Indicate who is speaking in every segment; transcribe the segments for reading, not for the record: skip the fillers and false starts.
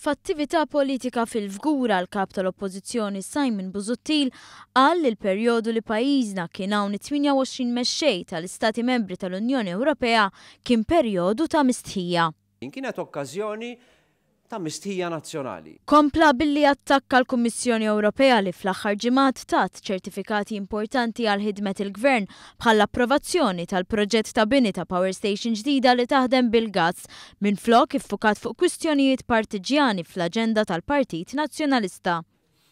Speaker 1: F'attività politika fil-Fgura l-Kap tal-Oppożizzjoni Simon Busuttil qal li l-perjodu li pajjiżna kien hawn it-28 mexxej tal-Istati Membri tal-Unjoni Ewropea kien perjodu ta' mistħija.
Speaker 2: Din kienet okkażjoni ta' mistħija nazzjonali.
Speaker 1: Kompla billi attakka l-Kummissjoni Ewropea li fl-aħħar ġimgħat tat ċertifikati importanti għal ħidmet il-Gvern bħall-approvazzjoni tal-proġett ta' bini ta' power station ġdida li taħdem bil-gass minflok iffukat fuq kwistjonijiet partiġġjani fl-aġenda tal-Partit Nazzjonalista.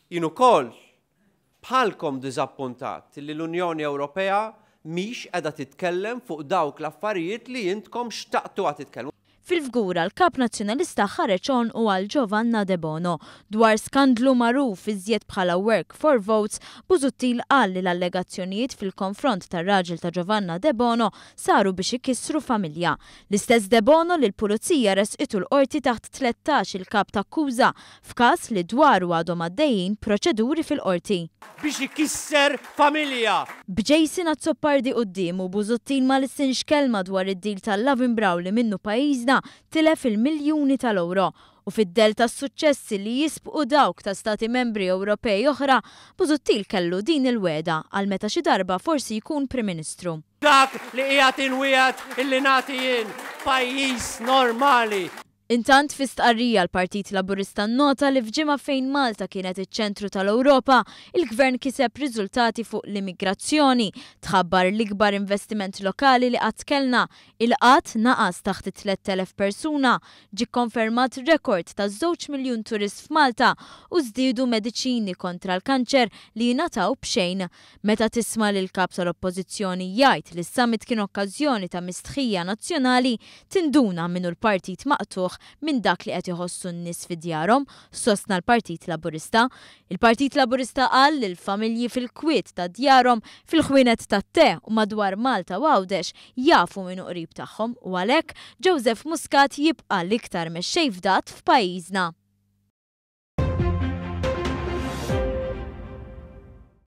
Speaker 2: Jien ukoll bħalkom diżappuntat li l-Unjoni Ewropea mhix qiegħda titkellem fuq dawk l-affarijiet li intkom xtaqtuha titkellmu.
Speaker 1: Fil-Fgura, l-Kap Nazzjonalista ħareġ għonqu għal Giovanna Debono. Dwar skandlu magħruf iżjed bħala Work for Votes, Busuttil qal li l-allegazzjonijiet fil-konfront tar-raġel ta' Giovanna Debono saru biex ikissru familja. L-istess Debono li l-Pulizija ressqitu l-Qorti taħt 13 il-kap t'akkuża f'każ li dwaru għadhom għaddejjin proċeduri fil-Qorti.
Speaker 2: Biex ikisser familja!
Speaker 1: B'Jason Azzopardi quddiemu, Busuttil ma lissinx kelma dwar id-deal tal-Lavenbrow li minnu pajjiżna tilef il-miljuni tal-ewro. U fid-dell tas-suċċessi li jisbqu dawk ta' Stati Membri Ewropej oħra, Busuttil kellu din il-wegħda għal meta xi darba forsi jkun Prim Ministru.
Speaker 2: Dak li qiegħed inwiegħed illi nagħti jien, pajjiż normali.
Speaker 1: Intant fi stqarrija l-Partit Laburista nnota li f'ġimgħa fejn Malta kienet iċ-ċentru tal-Ewropa, il-Gvern kiseb riżultati fuq l-immigrazzjoni, tħabbar l-ikbar investiment lokali li qatt kellna, il-qgħad naqas taħt it-3,000 persuna, ġie kkonfermat rekord ta' żewġ miljun turist f'Malta u żdiedu mediċini kontra l-kanċer li jingħataw b'xejn. Meta tisma' lill-Kap tal-Oppożizzjoni jgħid li s-summit kien okkażjoni ta' mistħija nazzjonali, tinduna min hu l-partit maqtugħ minn dak li qed iħossu n-nies fi djarhom, sostna l-Partit Laburista. Il-Partit Laburista qal li l-familji fil-kwiet ta' djarhom, fil-ħwienet tat-te u madwar Malta u Għawdex jafu min hu qrib tagħhom u għalhekk Joseph Muscat jibqa' l-iktar mexxej fdat f'pajjiżna.